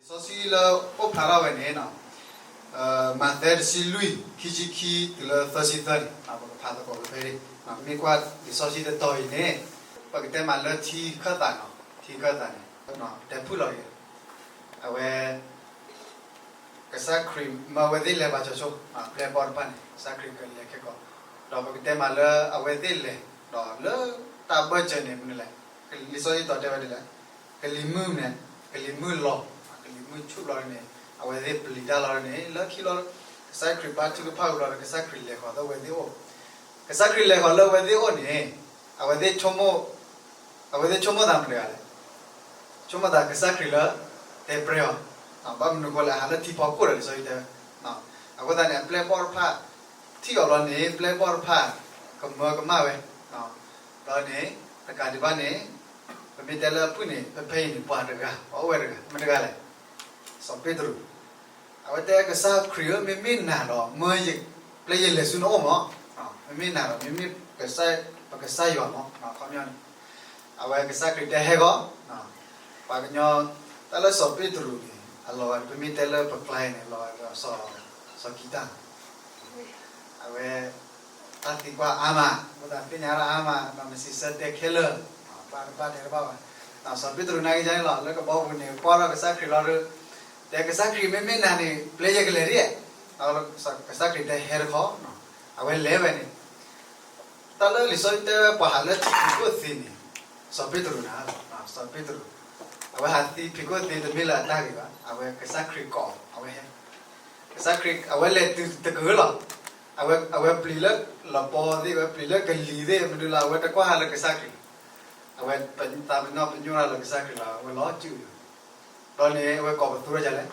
စီဆှံလၢအိၣ်ဖျါထီၣ်ဝဲန့ၣ်, မးသဲတဆံလွံၢ် ခံဆံခံတုၤလၢသၢဆံသၢန့ၣ်, ပကဖးသကိးဖဲဖဲန့ၣ်, မ့ၢ်ကွၢ်လံာ်စီဆှံတတီၤအံၤန့ၣ်, ပကတဲမးလၢထံခၢၣ်သးနီၤ, ထံခၢၣ်သးန့ၣ်, တဲဖုၣ်လီၤက့ၤ, အဝဲ ကစၢ်ခရံာ်မၢအဝဲသ့ၣ်လဲၤဘၣ်ကၠီဆိ, ပျဲၢ်ဘီၣ်တဖၣ်န့ၣ် ကစၢ်ခရံာ်ကလဲၤခဲကီး, ဒီးပကတဲမးလၢအဝဲသ့ၣ်လဲၤ, ဒီးလၢတၢ်ဘၢၣ်စၢၤန့ၣ်မနုၤလဲၣ်, လံာ်စီဆှံတီၤတဲဝဲဒ်လဲၣ်, ကလံၤမုၢ်န့ၣ်, ကလံၤမုၢ်လီၤ, ကလံၤမုၢ်ဆူၣ်ဘျီန့ၣ်, အဝဲသ့ၣ်ပျံၤတၢ်လီၤန့ၣ် လၢခံလီၤ, ကစၢ်ခရံာ်ဘါထုကဖၣ်ဝံၤလီၤဒီး ကစၢ်ခရံာ်လဲၤဃီၤလၢအဝဲသ့ၣ်အိၣ်, ကစၢ်ခရံာ်လဲၤဃီၤလၢအဝဲသ့ၣ်အိၣ်န့ၣ်, အဝဲသ့ၣ် အဝဲသ့ၣ်ဆိကမိၣ်သးမတၤတဂၤလဲၣ်, ဆိကမိၣ်သးကစၢ်ခရံာ်လၢ တဲပြဲအီၤ, ဘၣ်မနုၤအဃိလဲၣ် အဟးလၢထံဖီခိၣ်ဒီး လံာ်စီဆှံတဲဝဲ, အဃိသတးန့ၣ် အပျဲၢ်ဘီၣ်တဖၣ် ထံၣ်အီၤဘျီန့ၣ် ပျဲၢ်ဘီၣ်တဖၣ် ကမၢကမၣ်ဝဲ, ဒီးန့ၣ် တကးဒံးဘၣ်န့ၣ်, ပမ့ၢ်တဲလၢအဖုၣ်န့ၣ် ဖဲဖဲအံၤန့ၣ် ပှၤတဂၤ ပှၤအိၣ်ဝဲတဂၤ မတၤတဂၤလဲၣ်, စီၤပ့းတရူး အဝဲတဲကစၢ်ခရံာ်ဧၢ, မ့မ့ၢ်နၤဒီး မၢယ ပျဲယလဲၤဆူနအိၣ်မး, မ့မ့ၢ်နၤဒီး မ့မ့ၢ် ပကစၢ်ယွၤမး, ခီပညီန့ၣ်, အဝဲကစၢ်ခရံာ်တဲဟဲဂီၤ, ပှၤကညီ, တၢ်လၢစီၤပ့းတရူးန့ၣ် အလီၤဂာ်ဒီး ပမ့ၢ်တဲလၢပကျါအံၤန့ၣ် အလီၤဂာ်ဒီး စီၤကံတၢ်, အဝဲ တၢ်သံကွၢ်အါမး, အဃိသတးသ့ၣ်ညါတၢ်အါမး, ဒီးနစံးဆၢတဲခဲလၢာ်, ဘၣ်တဘၣ်တဲတဘၣ်ဘၣ်, စီၤပ့းတရူးနာ်က့န့ၣ်လီၤ လၢကဘီပူၤန့ၣ် ကွၢ်ထီၣ်ကစၢ်ခရံာ်လီၤဒီး, တဲကစၢ်ခရံာ် မ့မ့ၢ်နၤန့ၣ် ပျဲယကလဲၤဒ်, ကစၢ်ခရံာ်တဲဟဲတခီ, အဝဲလဲၤဝဲန့ၣ်, တၢ်လၢလံာ်စီဆှံတဲဝဲ ပှၤဟးလၢထံဖီခိၣ်သ့န့ၣ်, စီၤပ့းတရူးနၤ, စီၤပ့းတရူး, အဝဲဟးသံဖီခိၣ်သ့တမ့ၢ်လၢအတၢ်ဂ့ၤဘၣ်, အဝဲကစၢ်ခရံာ်ကိးအီၤ အဝဲဟဲ ကစၢ်ခရံာ် အဝဲလဲၤတုၤတကဂၤလီၤ, အဝဲ အဝဲပျံၤလၢလပီသ့ၣ် အဝဲပျံၤလၢကလံၤသ့ၣ် မနုၤလၢအဝဲတကွၢ်ဟးလၢကစၢ်ခရံာ်, အဝဲသးပ့ၤနီၣ်ပညိၣ်တၢ်လၢကစၢ်ခရံာ်လီၤ အဝဲလီၤစုၣ်လီၤ, ဒီးန့ၣ် အဝဲကိးပသူထီၣ်ဒ်လဲၣ်,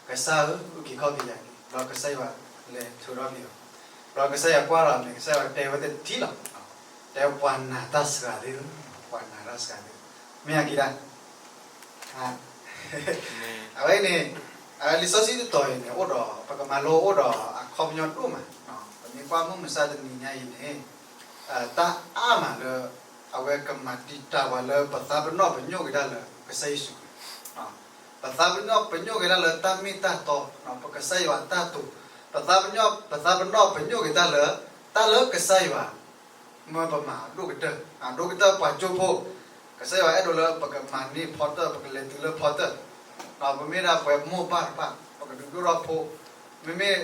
ကစၢ်ဧၢ အုၣ်က့ၤခီၣ်က့ၤယၤက့ၤ, ဒီးကစၢ်ယွၤလဲၤထုးထီၣ်က့ၤအီၤ, ဒီးကစၢ်ယွၤကွၢ်လီၤန့ၣ် ကစၢ်ယွၤတဲဝဲတထံၣ်လီၤ, တဲပှၤနာ်တၢ်စှၤသ့ၣ်ဧၢ, ပှၤနာ်တၢ်စှၤသ့ၣ်ဧၢ, မ့ၢ်အက့ၤဒၣ် အဝဲန့ၣ် လံာ်စီဆှံတတီၤအံၤန့ၣ် အိၣ်ဒီး ပကမၤလိအိၣ်ဒီးအခီပညီဒိၣ်မး, ပမ့ၢ်ကွၢ်မုၢ်မဆါတနံၤညါအံၤန့ၣ် တၢ်အါမးလၢ အဝဲကမၤတံာ်တာ်ပှၤလၢပသးပ့ၤနီၣ်ပညိၣ်က့ၤတၢ်လၢကစၢ်ယ့ၣ်ၡူးခရံာ်, ပသးပ့ၤနီၣ်ပညိၣ်က့ၤတၢ်လၢတၢ်မ့ၢ်တၢ်တီ, ပကစၢ်ယွၤအတၢ်တိာ်, ပသးပ့ၤနီၣ် ပသးပ့ၤနီၣ်ပညိၣ်က့ၤတၢ်လၢ တၢ်လၢကစၢ်ယွၤ မၢပမၤဒိၣ်ကတၢၢ်, ဒိၣ်ကတၢၢ်ပှၤကၠိဖိ, ကစၢ်ယွၤအဲၣ်ဒိးလၢပကမၤန့ၢ်ဖီတၢၢ် ပကလဲၤတုၤလၢဖီတၢၢ်, ပမ့ၢ်ဒၣ်ပှၤမိၢ်ပၢ်တဖၣ် ပကဒုးဒိၣ်ထီၣ်ဖိ, မ့မ့ၢ်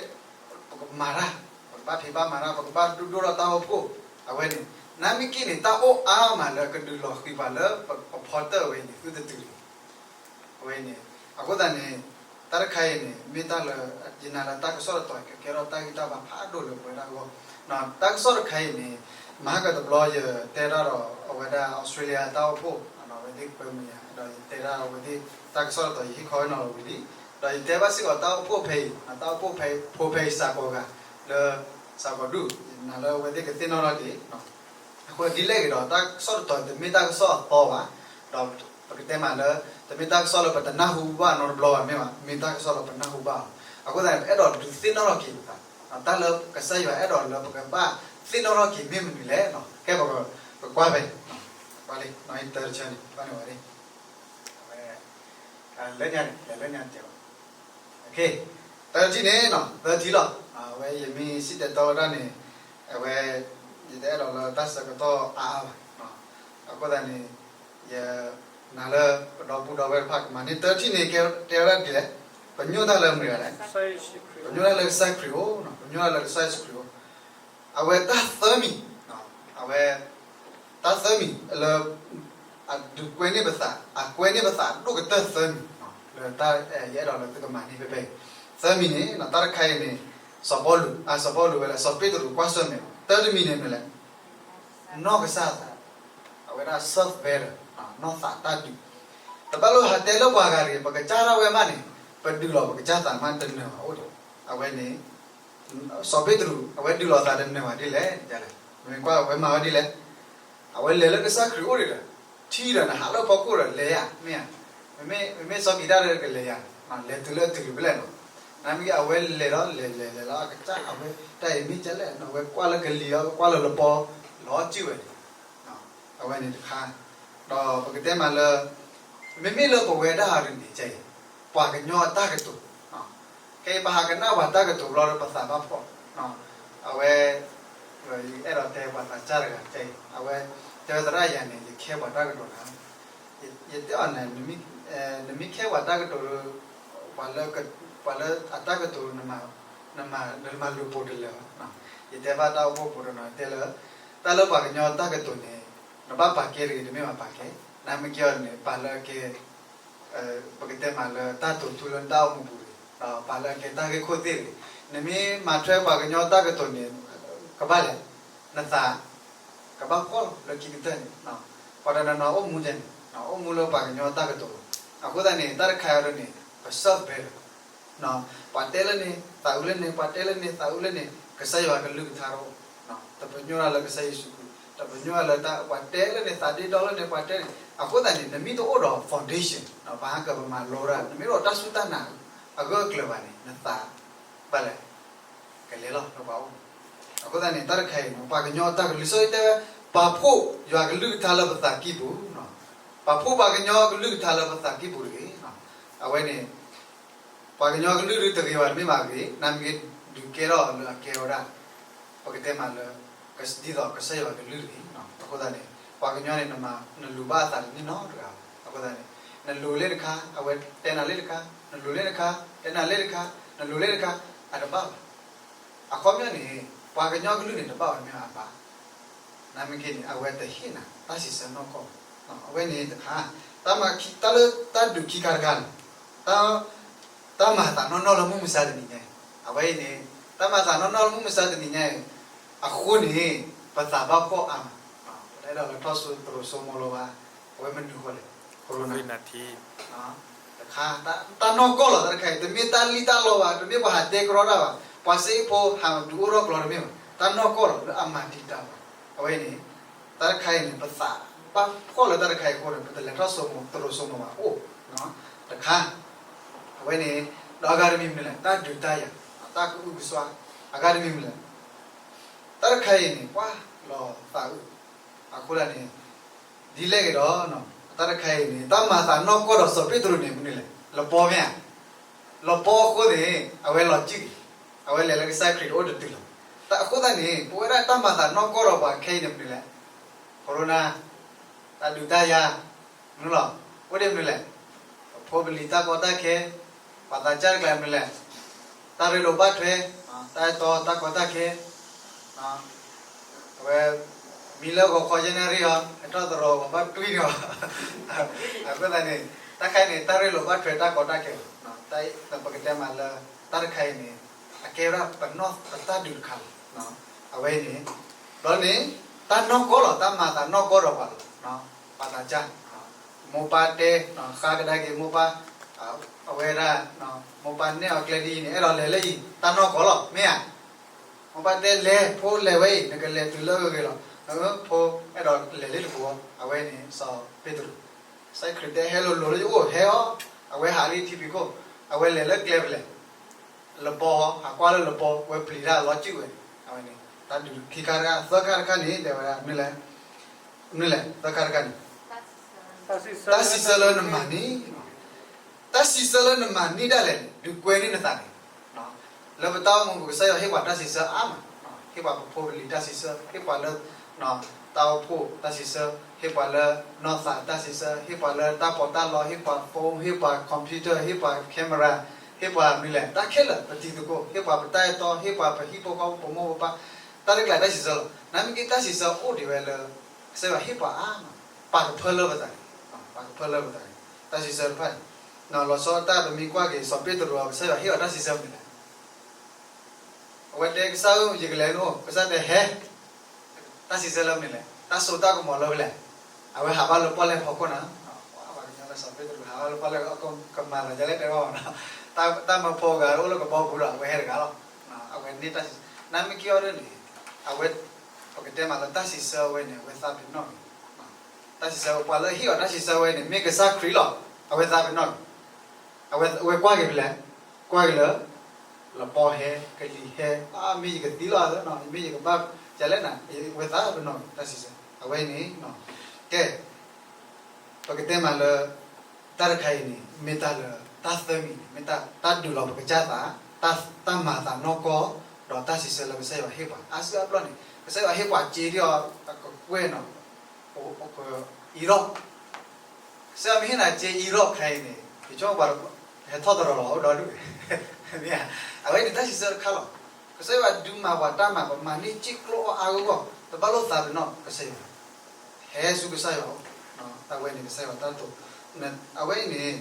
ပကမၤတၢ်, ပကဘၣ်ဖံးဘၣ်မၤတၢ် ပကဘၣ်ဒုးဒိၣ်ထီၣ်တၢ်အိၣ်ဖှိၣ်, အဝဲန့ၣ် နမ့ၢ်က့ၤန့ၣ် တၢ်အိၣ်အါမးလၢကဒုးလီၤဃံၤပှၤလၢပဖီတၢၢ်ဝဲန့ၣ် သုတတုၤလံ အဝဲန့ၣ်, အဃိသတးန့ၣ်, တၢ်တခါအံၤန့ၣ် မ့ၢ်တၢ်လၢ ယနာ်လၢတၢ်ကစီၣ်တတီၤအံၤ ကကဲထီၣ်တၢ်ဂံၢ်တၢ်ဘါဖးဒိၣ်လၢပဝဲဒၣ်အဂီၢ်, တၢ်ကစီၣ်တခါအံၤန့ၣ်, မဟါကတဘျီယတဲတၢ်ဒီးအဝဲဒၣ်အီစထြ့လယါတၢ်အိၣ်ဖှိၣ်, အဝဲသ့ၣ်ကွဲမုာ်ယၤ ဒီးယတဲဒၣ်အဝဲသ့ၣ် တၢ်ကစီၣ်တတီၤယဟ့ၣ်ခီဟ့ၣ်နီၤလီၤဝံၤလံ, ဒီးယတဲဘၣ်စ့ၢ်ကီးတၢ်အိၣ်ဖှိၣ်ဖဲအံၤ, တၢ်အိၣ်ဖှိၣ်ဖဲအံၤ ဖိဖဲအံၤစှၤကိာ်ဂၤ လၢ စှၤကိာ်ဒူၣ်, ယနာ်လၢအဝဲသ့ၣ်ကသ့ၣ်နီၣ်ထီၣ်က့ၤ အဃိဒ်လဲၣ်ဂ့ၤဒီး တၢ်ကစီၣ်တတီၤတမ့ၢ်တၢ်ကစီၣ်အသီဘၣ်, ဒီးပကတဲမးလၢ တမ့ၢ်တၢ်ကစီၣ်လၢပတနၢ်ဟူဘၣ်နီတဘျီဘၣ်မ့ၢ်ဘၣ်, မ့ၢ်တၢ်ကစီၣ်လၢပနၢ်ဟူဘၣ်အီၤ, အဃိသတးန့ၣ် ပအဲၣ်ဒိးဒုးသ့ၣ်နီၣ်ထီၣ်က့ၤပသး, တၢ်လၢကစၢ်ယွၤအဲၣ်ဒိးလၢပကဘၣ်သ့ၣ်နီၣ်ထီၣ်က့ၤမ့ၢ်မနုၤလဲၣ်, ကဲပကကွၢ်ဖဲ, ကွၢ်လံ တၢ်တဆၢန့ၣ် ကွၢ်န့ၣ်ဝဲလံ ဝဲ လၢညါန့ၣ် လဲၤလၢညါတကဲးဘၣ်, တၢ်ထံၣ်န့ၣ် တၢ်ထံၣ်လီၤ, အဝဲယမ့ၢ်စံၣ်တဲၤတဲဝဲဒၣ်န့ၣ်, အဝဲ ယတအဲၣ်ဒိးလၢတၢ်ဆၢကတီၢ်အါအါဘၣ်, အဃိသတးန့ၣ် ယနာ်လၢပဒီပုၢ်ဒီဝဲၢ်တဖၣ်ကမၤန့ၢ် တၢ်ထံၣ်န့ၣ် ကဲတဲဝဲဒၣ်ဒ်လဲၣ်, ပညိၣ်တၢ်လၢမတၤတဂၤလဲၣ်, ပညိၣ်တၢ်လၢကစၢ်ခရံာ်အိၣ်, ပညိၣ်တၢ်လၢကစၢ်ယ့ၣ်ၡူးခရံာ်အိၣ်, အဝဲတၢ်သၢမံၤ, အဝဲ တၢ်သၢမံၤလၢ အဒုးကွဲန့ၢ်ပသး, အကွဲန့ၢ်ပသးဒိၣ်ကတၢၢ်သၢမံၤ, လၢတၢ်ယအဲၣ်ဒိးလၢသုကမၤန့ၢ်ဖဲဖဲအံၤ, သၢမံၤန့ၣ် တၢ်တခါအံၤန့ၣ် စီၤပီလူး, စီၤပီလူးဝဲလၢ စီၤပ့းတရူးကွၢ်ဆၢၣ်မဲာ်အီၤ, တၢ်တမံၤန့ၣ်မနုၤလဲၣ်, နီၢ်ကစၢ်သး, အဝဲဒၣ် serve better, နီၢ်သးတၢ်ဒုး, တဘၣ်လိၣ်ဟးတဲလၢပှၤဂၤတဂ့ၤ, ပကစၢ်ဒၣ်ဝဲမးန့ၣ်, ပဒုးလီၤပကစၢ်သးမးတနၢၤဘၣ်အိၣ်ဒီး, အဝဲန့ၣ် စီၤပ့းတရူး အဝဲဒုးလီၤသးတနၢၤဘၣ်ဒ်လဲၣ်, လဲၣ်, မ့ၢ်ကွၢ်ဝဲမၤဝဲဒ်လဲၣ်, အဝဲလဲၤလၢကစၢ်ခရံာ်အိၣ်ဒီး, ထံဒီးနဟးလၢဖီခိၣ်ဒီးလဲၤယၤ, မ့ၢ်ဧါ, မ့မ့ၢ်စီၤကံးတၢ်ဒီးကလဲၤယၤ, လဲၤတုၤလၢအတုၤလံဖဲလဲၣ်နီၤ, နမ့ၢ်အဝဲလဲၤဒီးလဲၤလဲၤလဲၤလီၤ အကစၢ်အဝဲ တၢ်အံၤမ့ၢ်ကလဲၣ်နီၤ အဝဲကွၢ်လၢကလံၤအီၤ ကွၢ်လၢလပီ လီၤစုၣ်ဝဲန့ၣ် အဝဲန့ၣ်တခါ, ဒီးပကတဲမးလၢ မ့မ့ၢ်လၢပဝဲဒၣ်အီၤဒ်န့ၣ် ကဲအံၤ ပှၤကညီအတၢ်ကတိၤ, ခဲအံၤပဟးကနၣ်ပှၤတၢ်ကတိၤဘျီဒီး ပသးဘၣ်ဖှီၣ်, အဝဲ ယအဲၣ်ဒိးတဲပှၤသးစၢ်တဂၤခဲအံၤ အဝဲတဲဝဲသရၣ်ယၤန့ၣ် ယခဲပှၤတၢ်ကတိၤနၤ, ယတဲအီၤန့ၣ် နမ့ၢ်ခဲပှၤတၢ်ကတိၤဒီး ပှၤလၢအတၢ်ကတိၤ နမၤလိာ်ပိၤတလဲၤဘၣ်, ယတဲဘၣ်တၢ်အိၣ်ဖှိၣ်ဖိတနီၤ တဲလၢ တၢ်လၢပှၤကညီတၢ်ကတိၤန့ၣ် နဘၣ်ပာ်ကဲတဂ့ၤ တမ့ၢ်ဘၣ်ပာ်ကဲ, နမ့ၢ်ကဲအီၤန့ၣ် ပာ်လၢအကဲ ပကတဲမးလၢတၢ်တိာ်ထူလၢနတၢ်အိၣ်မူပူၤတဂ့ၤ, ပာ်လၢအကဲတၢ်ဂ့ၢ်ခိၣ်သ့ၣ်တဂ့ၤ, နမ့ၢ်မၤထွဲပှၤကညီတၢ်ကတိၤန့ၣ် ကဘၣ်လဲၣ်, နသး ကဘၣ်ဖှီၣ်လီၤလၢခံကတၢၢ်န့ၣ်, ပှၤတနီၤနီၤအိၣ်မူဒ်န့ၣ် အိၣ်မူလၢပှၤကညီတၢ်ကတိၤလီၤ, အဃိသတးန့ၣ် တၢ်တခါအံၤဒ်န့ၣ် ပ serve ဘဲလီၤ ပှၤတဲလၢန့ၣ် သးအုးလၢန့ၣ် ပှၤတဲလၢန့ၣ် သးအုးလၢန့ၣ် ကစၢ်ယွၤကလုၢ်ကထါတအိၣ်, တပညိၣ်တၢ်လၢကစၢ်ယ့ၣ်ၡူးခရံာ်, တပညိၣ်တၢ်လၢတၢ် ပှၤတဲလၢန့ၣ် သးဒ့ဒီလၢန့ၣ် ပှၤတဲန့ၣ်, အဃိသတးန့ၣ် နမ့ၢ်တအိၣ်ဒီး foundation ပှၤဟးကပမၤလိတၢ် နမ့ၢ်တအိၣ်ဒီးတၢ်စူၢ်တၢ်နာ်အဂၢၢ်အကျၢၤဘၣ်န့ၣ် နသး ဘၣ်လဲၣ် ကလဲၤလီၤလၢပှၤအိၣ်, အဃိသတးန့ၣ် တၢ်တခါအံၤန့ၣ် ပှၤကညီတၢ်ကလုၢ် လံာ်စီဆှံတဲဝဲ ပာ်ဖှိၣ်ယွၤကလုၢ်ကထါလၢပသးကံၢ်ပူၤ, ပာ်ဖှိၣ်ပှၤကညီကလုၢ်ကထါလၢပသးကံၢ်ပူၤတဂ့ၤ, အဝဲန့ၣ် ပှၤကညီကလုၢ်ဒုးတဂ့ၤဘၣ်တမ့ၢ်ဘၣ်ဂ့ၤ, နမ့ၢ်ကဒုးကဲထီၣ်လၢအကဲဝဲဒၣ် ပကတဲမးလၢ ဒ်သိးကစၢ်ယွၤကလုၢ်တဂ့ၤ, အဃိသတးန့ၣ် ပှၤကညီန့ၣ် နလူၤဘၣ်အသးတန့ၢ်နီတဂၤဘၣ်, အဃိသတးန့ၣ် နလူၤလၢတခါ အဝဲတဲနၤလၢတခါ, နလူၤလၢတခါ တဲနၤလၢတခါ, နလူၤလၢတခါ အတဘၣ်ဘၣ်, အခီပညီန့ၣ် ပှၤကညီကလုၢ်န့ၣ် တဘၣ်ဝဲမ့ၢ်အဘၣ် နမ့ၢ်က့န့ၣ် အဝဲတဟ့ၣ်နၤ တၢ်စံးဆၢနီၢ်ကီၢ်ဘၣ်, အဝဲန့ၣ်တခါ, တၢ်မၤခံ တၢ်လၢတၢ်ဒုးခံခါတခါန့ၣ် တၢ်မၤသးနီၢ်နီၢ်လၢမုၢ်မဆါတနံၤညါအံၤ, အဝဲအံၤန့ၣ် တၢ်မၤသးနီၢ်နီၢ်လၢမုၢ်မဆါတနံၤညါအံၤ, အဃိန့ၣ် ပသးဘၣ်ဖှီၣ်အါမး, ပတအဲၣ်ဒိးလၢထီၣ်စိတရိၤစိမိၤလီၤဘၣ်, အဝဲမနုၤဃိလဲၣ်, ခိၣ်နၢ် တခါ, တၢ်နီၢ်ကီၢ်လီၤ တၢ်တခါအံၤ တမ့ၢ်တၢ်လံၣ်တၢ်လီဘၣ်, တမ့ၢ်ပှၤဟးတဲကရီတၢ်ဘၣ်, ပှၤစ့အ့ၣ်ဖိဟးဒုးအိၣ်ထီၣ်ကျီတမ့ၢ်ဘၣ်, တၢ်နီၢ်ကီၢ်လီၤလၢအမၤတံာ်တာ်ဘၣ်, အဝဲန့ၣ် တၢ်တခါအံၤန့ၣ် ပသးဘၣ်ဖှီၣ်လၢတၢ်တခါအံၤအဃိန့ၣ် ပတလဲၤထီၣ်စိမိၤ တရိၤစိမိၤဘၣ်အိၣ်, တခါ, အဝဲန့ၣ် ဒီးအဂၤတမံၤမနုၤလဲၣ် တၢ်ဒုးတၢ်ယၤ, တၢ်ကအုကစွါ, အဂၤတမံၤမနုၤလဲၣ် တၢ်တခါအံၤန့ၣ် ပှၤလီၤသးအုး, အဃိသတးန့ၣ် ဒ်လဲၣ်ဂ့ၤဒီး တၢ်တခါအံၤန့ၣ် တၢ်မၤသးနီၢ်ကီၢ်ဒီးစီၤပ့းတရူးန့ၣ်မနုၤလဲၣ်, လပီမ့ၢ်ဧါ, လပီအဃိန့ၣ် အဝဲလီၤစုၣ်က့ၤ, အဝဲလဲၤလၢကစၢ်ခရံာ်တအိၣ်တတုၤလီၤ, အဃိသတးန့ၣ် ပဝဲဒၣ်တၢ်မၤသးနီၢ်ကီၢ်ဒီးပှၤခဲအံၤန့ၣ်မနုၤလဲၣ်, ခိၣ်နၢ် တၢ်ဒုးတၢ်ယၤ, မနုၤလီၤ, အိၣ်ဒ်မနုၤလဲၣ်, ပဖိပလံၤတၢ်ကီတၢ်ခဲ, ပှၤသးစၢ်တကျါမနုၤလဲၣ်, တၢ်ရ့လိာ်ဘၣ်ထွဲ, တၢ်အဲၣ်တီတၢ်ကီတၢ်ခဲ, အဝဲ မံလၢဂီၤခီယဲၢ်နၣ်ရံၣ်အီၤ ဟဲထီၣ်သရိာ်ဂီၤဘၣ်တွံၢ်န့ၣ်အီၤ, အဃိသတးန့ၣ် တၢ်ခါအံၤန့ၣ် တၢ်ရ့လိာ်ဘၣ်ထွဲတၢ်ကီတၢ်ခဲလီၤ, ပကတဲမးလၢ တၢ်တခါအံၤန့ၣ် အကဲဝဲဒၣ်ပနီၢ်ပတၢ်ဒုးတခါလီၤ, အဝဲအံၤန့ၣ် ဒီးန့ၣ် တၢ်နီၢ်ကီၢ်လီၤ တၢ်မၤသးနီၢ်ကီၢ်ဒီးပှၤလီၤ, ပှၤသးစၢ်, မိၢ်ပၢ်တဲ, ဃါကဒါက့ၤမိၢ်ပၢ်, အဝဲဒၣ် မိၢ်ပၢ်နဲၣ်အီၤကျဲဒ်အံၤန့ၣ် အဲၣ်ဒိးလဲၤလၢအံၤ တၢ်နီၢ်ကီၢ်လီၤ မ့ၢ်ဧါ, မိၢ်ပၢ်တဲလဲၤ ဖိလဲၤဝဲအံၤ နကလဲၤတုၤလၢအဂ့ၤဂ့ၤလီၤ, ဖိအဲၣ်ဒိးလဲၤလၢတပူၤအီၤ အဝဲန့ၣ် စီၤပ့းတရူး, ကစၢ်ခရံာ်တဲဟဲလိၤလိၤလၢယအိၣ်ဟဲအီၤ, အဝဲဟးလၢထံဖံးခိၣ်, အဝဲလဲၤလၢကျဲဖဲလဲၣ် လပီ, ဟးကွၢ်လၢလပီ ဝဲပျံၤတၢ်လီၤစုၣ်ဝဲ, အဝဲန့ၣ် တၢ်ဒုးခံခါတခါ သၢခါတခါန့ၣ် တဲဝဲဒၣ် မနုၤလဲၣ် သၢခါတခါန့ၣ် တၢ်စံးဆၢလၢနမၤန့ၢ်, တၢ်စံးဆၢလၢနမၤန့ၢ်ဒၣ်လဲာ်န့ၣ် ဒုးကွဲန့ၢ်နသးန့ၣ်, လၢပတၢ်အိၣ်မူပူၤ ကစၢ်ယွၤဟ့ၣ်ပှၤတၢ်စံးဆၢအါမး, ဟ့ၣ်ပှၤပဖိပလံၤတၢ်စံးဆၢ, ဟ့ၣ်ပှၤလၢ တၢ်အိၣ်ဖှိၣ်တၢ်စံးဆၢ, ဟ့ၣ်ပှၤလၢ နီၢ်သးတၢ်စံးဆၢ, ဟ့ၣ်ပှၤလၢတၢ်ပီးတၢ်လီ, ဟ့ၣ်ပှၤ phone, ဟ့ၣ်ပှၤ computer, ဟ့ၣ်ပှၤ camera, ဟ့ၣ်ပှၤမနုၤလဲၣ် တၢ်ခဲလၢာ် ပတံၤသကိး, ဟ့ၣ်ပှၤပတၢ်အဲၣ်တီ, ဟ့ၣ်ပှၤပဟံၣ်ဖိဃီဖိ ပမိၢ်ပပၢ်, တၢ်ရဲၣ်ကျဲၤတၢ်စံးဆၢလီၤ. နမ့ၢ်က့တၢ်စံးဆၢအိၣ်ဒံးဝဲလၢ ကစၢ်ယွၤဟ့ၣ်ပှၤအါမး, ပာ်ကဖၢလၢပသးန့ၣ်, ပာ်ကဖၢလၢပသးန့ၣ်, တၢ်စံးဆၢတဖၣ်န့ၣ်, လီၤဆီတၢ်ပမ့ၢ်ကွၢ်က့ၤ စီၤပ့းတရူးအီၤ ကစၢ်ယွၤဟ့ၣ်အီၤတၢ်စံးဆၢမနုၤလဲၣ် အဝဲတဲကစၢ်ဧၢ ယကလဲၤနအိၣ်, ကစၢ်တဲဟဲ, တၢ်စံးဆၢလၢမနုၤလဲၣ်, တၢ်စိတၢ်ကမီၤလၢဖဲလဲၣ်, အဝဲဟးဘၣ်လၢပီၣ်လဲၣ်ဖီခိၣ်နၤ, ပှၤကညီလၢစီၤပ့းတရူး ဟးဘၣ်လၢပီၣ်လဲၣ် ကမၤသးဒ်လဲၣ်တဲဘၣ်မး, တၢ်မၢဖိအဂၤအိၣ်လၢကဘီပူၤဒီး အဝဲဟဲတဂၤလီၤ, အဝဲန့ၢ်တၢ်စံးဆၢ, နမ့ၢ်က့အီၤဒ်န့ၣ်, အဝဲ ပကတဲမးလၢတၢ်စံးဆၢအဝဲန့ၣ် အဝဲသးပ့ၤနီၣ်က့ၤ တၢ်စံးဆၢ ပှၤလၢဟ့ၣ်အီၤတၢ်စံးဆၢဝဲန့ၣ် မ့ၢ်ကစၢ်ခရံာ်လီၤ. အဝဲသးပ့ၤနီၣ်က့ၤ, အဝဲကွၢ်က့ၤဖဲလဲၣ်, ကွၢ်က့ၤလၢ လပီဟဲ, ကလံၤဟဲ, မ့ၢ်ယကသံလီၤ, မ့ၢ်ယကဘၣ်ယၤလဲၣ်နၤ, အဝဲသးပ့ၤနီၣ်က့ၤတၢ်စံးဆၢ အဝဲန့ၣ်, ကဲ ပကတဲမးလၢ တၢ်တခါအံၤန့ၣ် မ့ၢ်တၢ်လၢ တၢ်သၢမံၤန့ၣ် မ့ၢ်တၢ်ဒုးလီၤပကစၢ်သး, တၢ်မၤသးနီၢ်ကီၢ်, ဒီးတၢ်စံးဆၢလၢကစၢ်ယွၤဟ့ၣ်ပှၤ. အါစုအါဘျီန့ၣ် ကစၢ်ယွၤဟ့ၣ်ပှၤစ့ဒီးအကကွဲၢ်နီၤ, အံၤထီၣ်, ကစၢ်ယွၤမ့ၢ်ဟ့ၣ်နၤစ့အံၤထီၣ်ခဲအံၤန့ၣ် ယဆိကမိၣ်ပှၤဟဲထီၣ်သရၣ်လီၤ အိၣ်ဒီဒူၣ်, မ့ၢ်ဧါ. အဝဲန့ၣ်တၢ်စံးဆၢတခါလီၤ. ကစၢ်ယွၤဒုးမၤပှၤတၢ်မၤ ပမၤန့ၢ်စ့ကျိအီၣ်အါဂီၢ်ဂီၢ် တဘၣ်လိာ်သးပ့ၤနီၣ်ကစၢ်ယွၤ ဟဲဆူကစၢ်ယွၤအအိၣ်, တၢ်ဝဲန့ၣ်ကစၢ်ယွၤတၢ်တိာ်, အဝဲအံၤန့ၣ်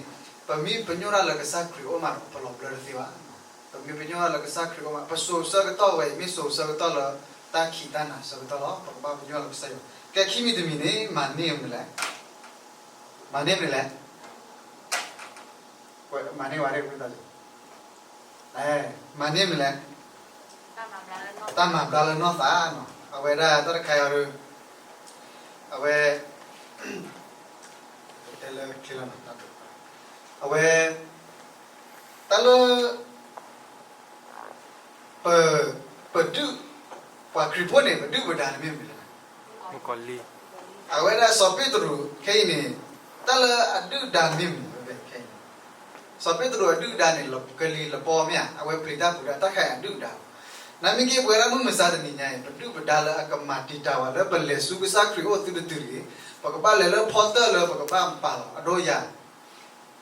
ပမ့ၢ်ပညိၣ်တၢ်လၢကစၢ်ခရံာ်အအိၣ်မးဒီး ပလီၤဘျၢတသ့ဘၣ်. ပမ့ၢ်ပညိၣ်တၢ်လၢကစၢ်ခရံာ်အအိၣ်မး ပစိၤဆၢကတီၢ်ဝဲအံၤ မ့ၢ်စိၤဆၢကတီၢ်လၢတၢ်ခံးတၢ်နၤဆၢကတီၢ်လီၤ. ပကဘၣ်ပညိၣ်လၢကစၢ်ယွၤ. ကဲ ခံမံၤတမံၤန့ၣ် မၤန့ၢ်မနုၤလဲၣ်, မၤန့ၢ်မနုၤလဲၣ်, မၤန့ၢ်ဝဲဒၣ် မၤန့ၢ်မနုၤလဲၣ်, တၢ်မၤဘျါလၢနီၢ်သးနီၤ. အဝဲဒၣ်တၢ်တခါအံၤဒီး အဝဲ တဲလၢချ့လီၤနီၤ, အဝဲ တၢ်လၢ ပ ပဒုး ပှၤခရံာ်ဖိန့ၣ် ပဒုၣ်ပဒါန့ၣ်မ့ၢ်မနုၤလဲၣ်. အဝဲဒၣ်စီၤပ့းတရူးခဲအံၤန့ၣ် တၢ်လၢအဒုၣ်ဒါမ့ၢ်မနုၤလဲၣ်ခဲအံၤန့ၣ်, စီၤပ့းတရူးအဒုၣ်ဒါန့ၣ် ကလံၤလပီမ့ၢ်ဧါ, အဝဲပျံၤတၢ်ဖုးတၢ် တၢ်ခါအံၤအဒုၣ်ဒါလီၤ. နမ့ၢ်က့ၤပဝဲဒၣ်မုၢ်မဆါတနံၤညါအံၤ ပဒုၣ်ပဒါလၢအကမၤတံာ်တာ်ဝဲလၢပလဲၤဆူကစၢ်ခရံာ်အိၣ်သုတတုၤတဂ့ၤ, ပကဘၣ်လဲၤလၢဖီတၢၣ်လၢပကဘၣ်ပာ်လီၤအဒိယၤ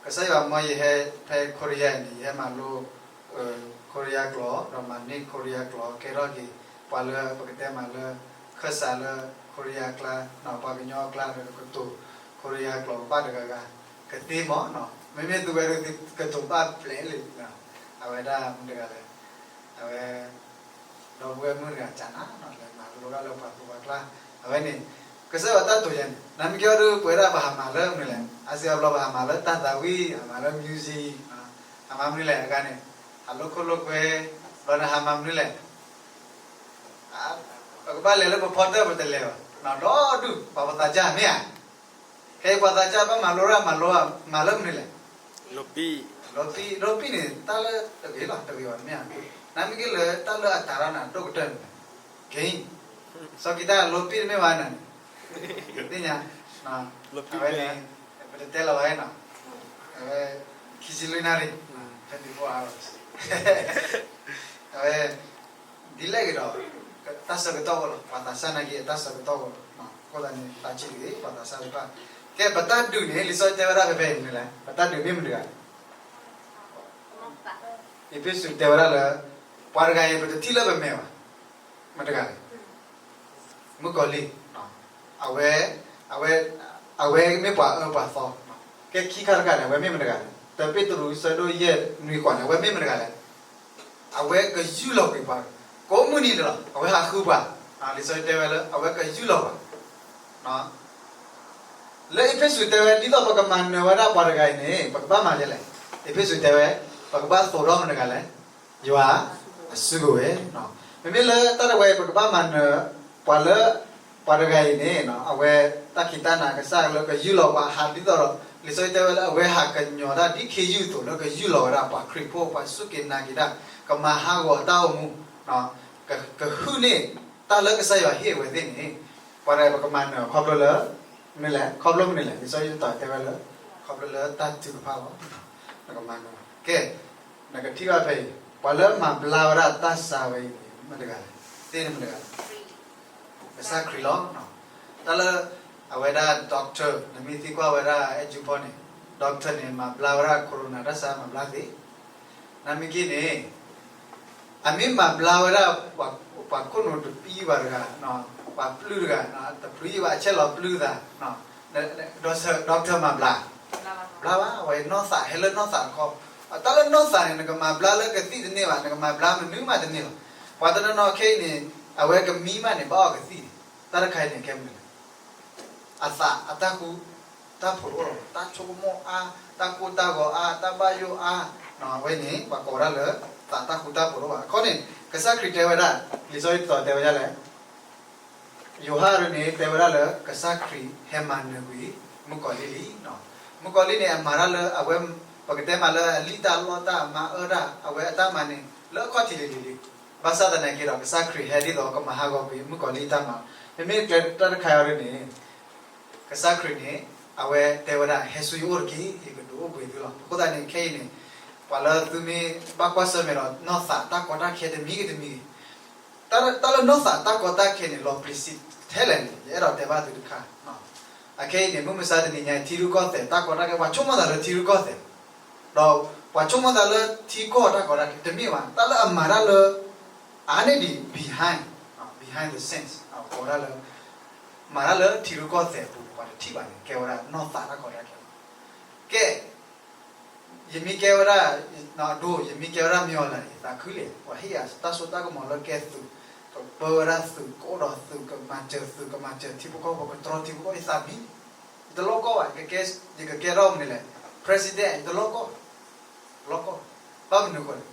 ကစၢ်ယွၤမၢယဟဲဖဲခိရံယါအံၤန့ၣ် ယဟဲမၤလိ ခိရံယါကျိာ် ဒီးမၤန့ၢ်ခိရံယါကျိာ် ကဲထီၣ်က့ၤ ပှၤလၢပကတဲမးလၢ ခၢၣ်စးလၢခိရံယါအကျါ, ပှၤကညီအကျါဒီးကတိၤခိရံယါကျိာ်ကဘၣ်တဂၤဂၤ ကသ့မးနီၤ, မ့မ့ၢ်သုဝဲဒၣ်သုကတိၤဘၣ်ပျဲၢ်လံ, အဝဲဒၣ်မတၤတဂၤလဲၣ်, အဝဲ ဒီပုၢ်ဝဲၢ်မုၣ်တဂၤကနၤနီၤ လဲၤမၤလိတၢ်လၢပှၤဖိပှၤကျါ, အဝဲန့ၣ် ကစၢ်ယွၤတၢ်တိာ်ယၤန့ၣ် နမ့ၢ်ကဲအီၤဒီး ပဝဲဒၣ်ပဟးမၤလၢမနုၤလဲၣ်, အါစုအါဘျီပဟးမၤလၢတၢ်သးဝံၣ်, ဟးမၤလၢ music, ဟးမၤမနုၤလဲၣ် အဂၤန့ၣ်, ဟးလိာ်ခိၣ်လိာ်ကွဲ, ဘျီန့ၣ်ဟးမၤမနုၤလဲၣ်, ပကဘၣ်လဲၤလၢပဖီတၢၣ်ပတလဲၤဘၣ်, ဒီဒူၣ် ပှၤပသးစၢ်မ့ၢ်ဧါ ခဲအံၤပှၤသးစၢ်ဘၣ်မၤလိတၢ်မၤလိ မၤလၢမနုၤလဲၣ်, လိပံ, လိပံန့ၣ် တၢ်လၢတဂ့ၤလီၤ တဂ့ၤဘၣ်မ့ၢ်ဧါ, နမ့ၢ်က့ၤလၢတၢ်လၢအတၢ်ရၢ်နၤဒိၣ်ကတၢၢ်န့ၣ်, က့ၤ, စီၤကံၤတၢ်လိပံတမ့ၢ်ဘၣ်နၤန့ၣ်, သ့ၣ်ညါ, အဝဲန့ၣ် ပတတဲလီၤဘၣ်နီၤ, အဝဲ ခံဆံလွံၢ်နၣ်ရံၣ်, twenty-four hours, အဝဲ ဒ်လဲၣ်ဂ့ၤဒီး တၢ်ဆၢကတီၢ်အိၣ်လီၤ, ပှၤသးစၢ်နာ်က့အတၢ်ဆၢကတီၢ်အိၣ်လီၤ, အဃိသတးန့ၣ် သးဆံးတဂ့ၤ ပှၤသးစၢ်တဖၣ်, ကဲ ပတၢ်ဒုးန့ၣ် လံာ်စီဆှံတဲဝဲဒၣ်ဖဲဖဲအံၤမနုၤလဲၣ်, ပတၢ်ဒုးမ့ၢ်မတၤတဂၤလဲၣ်, အ့းဖ့းစူးတဲဝဲဒၣ်လၢ ပှၤတဂၤအံၤ ပတထံၣ်လၢပမဲာ်ဘၣ်, မတၤတဂၤလဲၣ်, မုၣ်ကီၤလံၢ်, အဝဲ အဝဲ အဝဲမ့ၢ်ပှၤအၢပှၤသီ, ကဲခံခါတခါန့ၣ် အဝဲမ့ၢ်မတၤတဂၤလဲၣ်, တၢပ့းတရူး ဆၢဒိၣ်ယဲၢ်နွံဃိးန့ၣ် အဝဲမ့ၢ်မတၤတဂၤလဲၣ်, အဝဲကယူၢ်လီၤကွံာ်ပှၤ, ကိးမုၢ်နံၤဒဲးလီၤ အဝဲဟးဃုပှၤ, လံာ်စီဆှံတဲဝဲလၢ အဝဲကယူၢ်လီၤပှၤ, လၢအ့းဖ့းစူးတဲဝဲ ဒ်သိးပကမၤနၢၤဝဲဒၣ်ပှၤတဂၤအံၤန့ၣ် ပကဘၣ်မၤဒ်လဲၣ်, အ့းဖ့းစူးတဲဝဲ ပကဘၣ်သိးထီၣ်မတၤတဂၤလဲၣ်, ယွၤအစုကဝဲၤ, မ့မ့ၢ်လၢတၢ်တဝဲအံၤ ပကဘၣ်မၤနၢၤ ပှၤလၢ ပှၤတဂၤအံၤန့ၣ် အဝဲတၢ်ခံးတၢ်နၤကစၢ်လၢကယူၢ်လီၤပှၤဟးဒ်သိးဒီး လံာ်စီဆှံတဲဝဲလၢ အဝဲဟးကညီၤတၢ်ဒ်ခ့ယုၢ်အသိးလၢကယူၢ်လီၤဝဲဒၣ်ပှၤခရံာ်ဖိ ပှၤစူၢ်က့ၤနာ်က့ၤတၢ် ကမၤဟးဂီၤတၢ်အိၣ်မူ ကဟုၣ်န့ၢ်တၢ်လၢကစၢ်ယွၤဟ့ၣ်အဝဲသ့ၣ်န့ၣ် ပှၤတဂၤအံၤပကမၤနၢၤခီဖျိလၢ မနုၤလဲၣ် ခီဖျိမနုၤလဲၣ် လံာ်စီဆှံတတီၤတဲဝဲလၢ ခီဖျိလၢတၢ်ထုကဖၣ်လီၤ. နကမၤနၢၤ ကဲ နကထံၣ်ဘၣ်ဖဲအံၤ ပှၤလၢမၤဘျါဝဲဒၣ်တၢ်ဆါဝဲအံၤန့ၣ် မတၤတဂၤလဲၣ် သ့ၣ်န့ၣ်မတၤတဂၤလဲၣ် ကစၢ်ခရံာ်လီၤ. တၢ်လၢ အဝဲဒၣ် doctor နမ့ၢ်သံကွၢ်ဝဲဒၣ်အဲၣ်ကၠူဖီန့ၣ် doctor န့ၣ် မၤဘျါဝဲဒၣ် corona တၢ်ဆါမၤဘျါသ့ နမ့ၢ်က့ၤန့ၣ် အမ့ၢ်မၤဘျါဝဲဒၣ် ပှၤခိၣ်နူာ်တပံဘၣ်တဂၤ ပှၤပျုၢ်တဂၤ တပျုၢ်ဘၣ် အဆဲးလီၤပျုၢ်သး doctor မၤဘျါ ဘျါဘၣ် အဝဲနီၢ်သး ဟဲလၢနီၢ်သးတခီ တၢ်လၢနီၢ်သးန့ၣ် နကမၤဘျါလၢကသံၣ်တန့ၢ်ဘၣ် နကမၤဘျါမနုၤမးတန့ၢ်ဘၣ်. ပှၤတနီၤနီၤခဲအံၤန့ၣ် အဝဲကမံမးန့ၣ် ဘၣ်အီၣ်ကသံၣ်န့ၣ် တၢ်တခါအံၤန့ၣ် ကဲမနုၤလဲၣ် အသးအတၢ်ဃူတၢ်ဖိးတအိၣ်လီၤ. တၢ်ဆိကမိၣ်အါ, တၢ်ကိၢ်တၢ်ဂီၤအါ, တၢ်ဘၣ်ယိၣ်အါ, အဝဲန့ၣ် ပှၤကိးဝဲဒၣ်လၢ သးတၢ်ဃူတၢ်ဖိးတအိၣ်ဘၣ်. အခီန့ၣ် ကစၢ်ခရံာ်တဲဝဲဒၣ်, လံာ်စီဆှံတတီၤတဲဝဲဒၣ်လဲၣ်, ယိၤဟၣ်ဒ်န့ၣ် တဲဝဲဒၣ်လၢ ကစၢ်ခရံာ်ဟဲမၤနၢၤကွံာ် မုၣ်ကီၤလံၢ်လံ. မုၣ်ကီၤလံၢ်န့ၣ် အမၤတၢ်လၢအဝဲ ပကတဲမးလၢအလံၣ်တၢ်လီတၢ် အမၤအၢတၢ် အဝဲအတၢ်မၤန့ၣ် လၢအခီၣ်ထံးလံၤလံၤလံ. ဘၣ်ဆၣ်သနာ်က့ဒီး ကစၢ်ခရံာ်ဟဲဒ်သိးကမၤဟးဂီၤကွံာ် မုၣ်ကီၤလံၢ်တၢ်မၤ, မ့မ့ၢ်ကျဲတၢ်တခါအံၤဒ်န့ၣ် ကစၢ်ခရံာ်န့ၣ် အဝဲတဲဝဲဒၣ် ဟဲဆူယအိၣ်တက့ၢ်, ယက ယအိၣ်ဘှံးသုလီၤ. အဃိသတးန့ၣ် ခဲအံၤန့ၣ် ပှၤလၢသုမ့ၢ်ဘၣ်ကွၢ်ဆၢၣ်မဲာ်ဒီး နီၢ်သးတၢ်ကီတၢ်ခဲတမံၤဂ့ၤတမံၤဂ့ၤ, တၢ်လၢနီၢ်သးတၢ်ကီတၢ်ခဲန့ၣ် လီၤပျံၤစံးထဲလဲၣ်န့ၣ် ယအဲၣ်ဒိးတဲဘၣ်သုတခါ. အခဲအံၤန့ၣ် မုၢ်မဆါတနံၤညါ ထံရူၢ်ကီၢ်သဲးတၢ်ကီတၢ်ခဲ ပှၤဆိကမိၣ်သးလၢထံရူၢ်ကီၢ်သဲး, ဒီးပှၤဆိကမိၣ်သးလၢထံကီၢ်တၢ်ကီတၢ်ခဲ တမ့ၢ်ဘၣ်. တၢ်လၢအမၤတၢ်လၢ အါန့ၢ်ဒံး behind, behind the scenes ကိးဒၣ်လၢ မၤတၢ်လၢထံရူၢ်ကီၢ်သဲးအပူၤန့ၣ် ပှၤတထံၣ်ဘၣ်န့ၣ် ကဲဝဲဒၣ်နီၢ်သးတၢ်ကီတၢ်ခဲလီၤ. ကဲ, ယမ့ၢ်ကဲဝဲဒၣ် အဒိ, ယမ့ၢ်ကဲဝဲဒၣ်မ့ၢ်အီၤလၢ ယသးခုလံ. ပှၤဟ့ၣ်ယၤတၢ်စိတၢ်ကမီၤလၢကဲသုး, ကပၢဝဲဒၣ်သုး, ကအိၣ်ဒီးသုး, ကမၤစၢၤသုး, ကမၤစၢၤထံဖိကီၢ်ဖိ, ကတြီထံဖိကီၢ်ဖိ, ယသးမံ, ယတလိၣ်ကီၢ်ဘၣ်. ယကကဲထီၣ်မနုၤလဲၣ်, president ယတလိၣ်ကီၢ်ဘၣ်. တလိၣ်ကီၢ်ဘၣ်. ဘၣ်မနုၤအဃိလဲၣ်,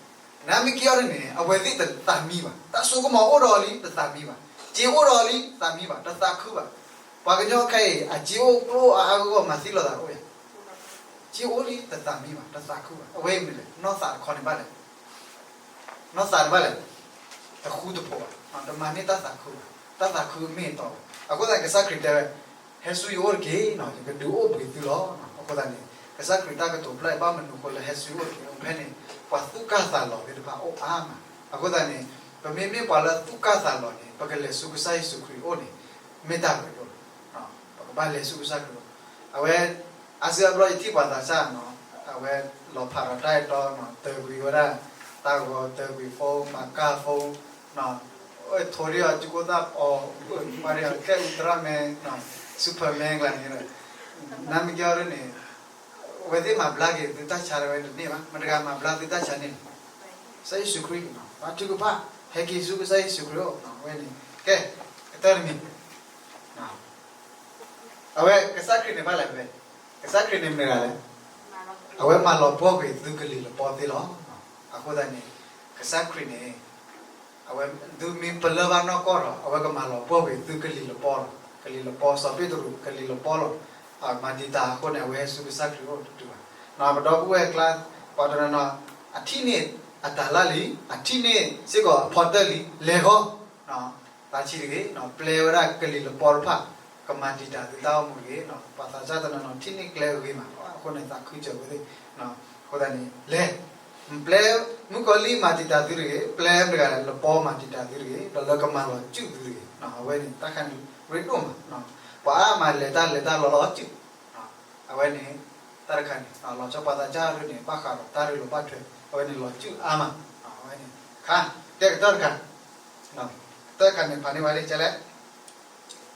နမ့ၢ်ကဲအီၤန့ၣ် အဝဲသ့ၣ်တသးမံဘၣ်. တၢ်စိကမီၤအိၣ်ဒီးအီၤလံ တသးမံဘၣ်. စ့အိၣ်ဒီးအီၤလံ သးမံဘၣ်, တသးခုဘၣ်. ပှၤကညီခဲအံၤ အစ့အိၣ်ကျိအါအါဂီၢ်ဂီၢ် မၤသံလိာ်သးအိၣ်ဧါ. စ့အိၣ်လံ တသးမံဘၣ်, တသးခုဘၣ်. အဝဲအံၤမနုၤလဲၣ်, နီၢ်သးတခီန့ၣ်ဘၣ်လဲၣ် နီၢ်သးတဘၣ်လဲၣ်, တဃူတဖိးဘၣ်, တမၤန့ၢ်တၢ်သးခုဘၣ်, တၢ်သးခုမ့ၢ်အတီဘၣ်. အဃိသတး ကစၢ်ခရံာ်တဲဝဲ, ဟဲဆူယအိၣ်တက့ၢ်, ယကဒုးအိၣ်ဘှံးသုလီၤ. အဃိသတးန့ၣ် ကစၢ်ခရံာ်တၢ်ကတိၤဖျါအံၤ ဘၣ်မနုၤအဃိလၢဟဲဆူယအိၣ်တက့ၢ်, ဖဲန့ၣ် ပှၤသူၣ်ကၢ်သးလီၤသ့ၣ်တဖၣ်အိၣ်အါမး. အဃိသတးန့ၣ် ပမ့မ့ၢ်ပှၤလၢသူၣ်ကၢ်သးလီၤန့ၣ် ပကလဲၤဆူကစၢ်ယ့ၣ်ၡူးခရံာ်အအိၣ်န့ၣ် မ့ၢ်တၢ်ရ့ဒိၣ်လီၤ. ပကဘၣ်လဲၤဆူကစၢ်ခရံာ်အအိၣ်. အဝဲ အါစုအါဘျီယထံၣ်ပှၤသးစၢ်နီၤ, အဝဲလီၤဖးဒီးတၢ်အဲၣ်တီနီၤ, တၢၤကွံာ်ဝဲဒၣ် တၢ်ဂီၤတၢၤကွံာ် phone, မၤကၢ် phone, ထိးဒံးအီၤ ကၠူကိၣ်သၣ်အီၤ, ပှၤဒ်အီၤကဲအူသရၣ်မ့ၢ် Superman ကျါန့ၣ်, နမ့ၢ်ကဲအီၤဒ်န့ၣ် အဝဲသ့ၣ်မၤဘျါက့ၤသုတၢ်ဆါဝဲတန့ၢ်ဘၣ်. မတၤတဂၤမၤဘျါသုတၢ်ဆါန့ၣ်, ကစၢ်ယ့ၣ်ၡူးခရံာ်, ဘါထုကဖၣ်, ဟဲက့ၤဆူကစၢ်ယ့ၣ်ၡူးခရံာ်အအိၣ်ဝဲန့ၣ်. ကဲ, ကတၢၢ်တမံၤ အဝဲကစၢ်ခရံာ်န့ၣ်ဘၣ်လဲၣ်, ကစၢ်ခရံာ်န့ၣ်မတၤတဂၤလဲၣ်. အဝဲမၤလီၤပှီၢ်ကွံာ်သုကလံၤလပီသ့လီၤ. အဃိသတးန့ၣ် ကစၢ်ခရံာ်န့ၣ် အဝဲသုမ့ၢ်ပလၢၢ်ဘၣ်နီၢ်ကီၢ်ဒီး အဝဲကမၤလီၤပှီၢ်ကွံာ်သုကလံၤလပီလီၤ. ကလံၤလပီ စီၤပ့းတရူး ကလံၤလပီလီၤ. မၤတံာ်တာ်အဃိန့ၣ် အဝဲဟဲဆူကစၢ်ခရံာ်အအိၣ်တတုၤဘၣ်. ပဒီပုၢ်ဝဲၢ်ကျါ ပှၤတနီၤနီၤ အထံၣ်န့ၢ်အတၢ်လၢလံ, အထံၣ်န့ၢ်စ့ၢ်ကီးအဖီတၢၢ်လံ, လဲၤဃီ သးဆံးတဂ့ၤ, ပျဲဝဲဒၣ်ကလံၤလပီတဖၣ် ကမၤတံာ်တာ်သုတၢ်အိၣ်မူတဂ့ၤ. ပှၤသးစၢ်တနီၤနီၤ ထံၣ်န့ၢ်ကျဲအဂ့ၤမး, အဃိန့ၣ် သးခုစၢၤဝဲသ့ၣ်. အဃိသတးန့ၣ် လဲၤ, ပျဲမုၣ်ကီၤလံၢ်မၤတံာ်တာ်သုတဂ့ၤ, ပျဲမတၤတဂၤလဲၣ်, လပီမၤတံာ်တာ်သုတဂ့ၤ, ဒီးလၢကမၤလီၤစူၣ်သုတဂ့ၤ. အဝဲန့ၣ် တၢ်တခါန့ၣ်ရ့ဒိၣ်မး, ပှၤအါမးလဲၤတၢ်လဲၤတၢ်လီၤလီၤစူၣ် အဝဲန့ၣ် တၢ်တခါန့ၣ် လီၤဆီပှၤသးစၢ်ဒ်န့ၣ် ဘၣ်ဃးဒီးတၢ်ရ့လိာ်ဘၣ်ထွဲ အဝဲန့ၣ်လီၤစူၣ်အါမး. အဝဲန့ၣ် တခါ, ကဲကတၢၢ်တခါ, ကတၢၢ်တခါန့ၣ် ဖးန့ၢ်ဝဲဒ်လဲၣ်, ကဲထီၣ်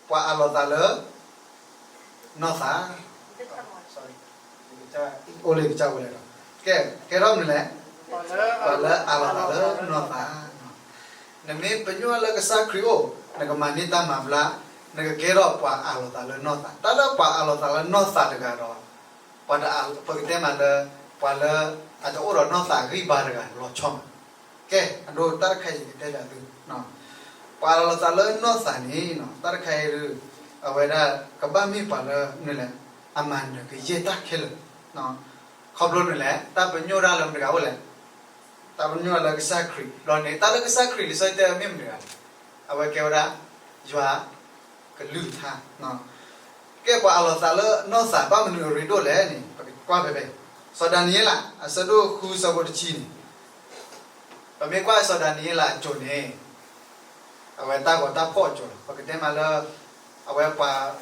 ပှၤအးလီၤသးလၢ နီၢ်သး အိၣ်လၢကစၢ်ဝဲလဲၣ်ဒီး, ကဲ, ကဲထီၣ်မနုၤလဲၣ်, ပှၤလၢအးလီၤသးလၢနီၢ်သး. နမ့ၢ်ပညိၣ်လၢကစၢ်ခရံာ်အအိၣ်, နကမၤန့ၢ်တၢ်မၤဘျါ, နကကဲထီၣ်ပှၤအးလီၤသးလၢနီၢ်သး. တၢ်လၢပှၤအးလီၤသးလၢနီၢ်သးတဂၤဒီး ပှၤတအး, ပကတဲမးလၢ ပှၤလၢအတအိၣ်ဒီးနီၢ်သးဂံၢ်ဘါတဂၤလီၤဆီမး. ကဲ, အဒိတၢ်တခါအံၤကတဲဘၣ်သု, ပှၤအးလီၤသးလၢနီၢ်သးန့ၣ် တၢ်တခါအံၤဒုး အဝဲဒၣ်ကဘၣ်မ့ၢ်ပှၤလၢမနုၤလဲၣ်, အမၤနၢၤကယဲၢ်တၢ်ခဲလၢာ်. ခီဖျိမနုၤလဲၣ်, တၢ်ပညိၣ်တၢ်လၢမတၤတဂၤအိၣ်လဲၣ်, တၢ်ပညိၣ်တၢ်လၢကစၢ်ခရံာ်. ဘျီန့ၣ် တၢ်လၢကစၢ်ခရံာ်လံာ်စီဆှံတဲဝဲမ့ၢ်မတၤတဂၤလဲၣ်, အဝဲကဲဝဲဒၣ် ယွၤ ကလုၢ်ကထါ. ကဲပှၤအးလီၤသးလၢနီၢ်သး ဘၣ်မနုၤအရ့ဒိၣ်လဲၣ်န့ၣ် ပကကွၢ်ဖဲဖဲ စီၤဒၤနံးယ့လး အဆၢဒိၣ်ဃုဆၢဖိတဆံန့ၣ်, ပမ့ၢ်ကွၢ်စီၤဒၤနံးယ့လးအစိၤန့ၣ် အဝဲတၢ်ဂီၤတၢ်ဖီၣ်အစိၤလီၤ. ပကတဲမးလၢ အဝဲပှၤမ့ၢ်တဘါ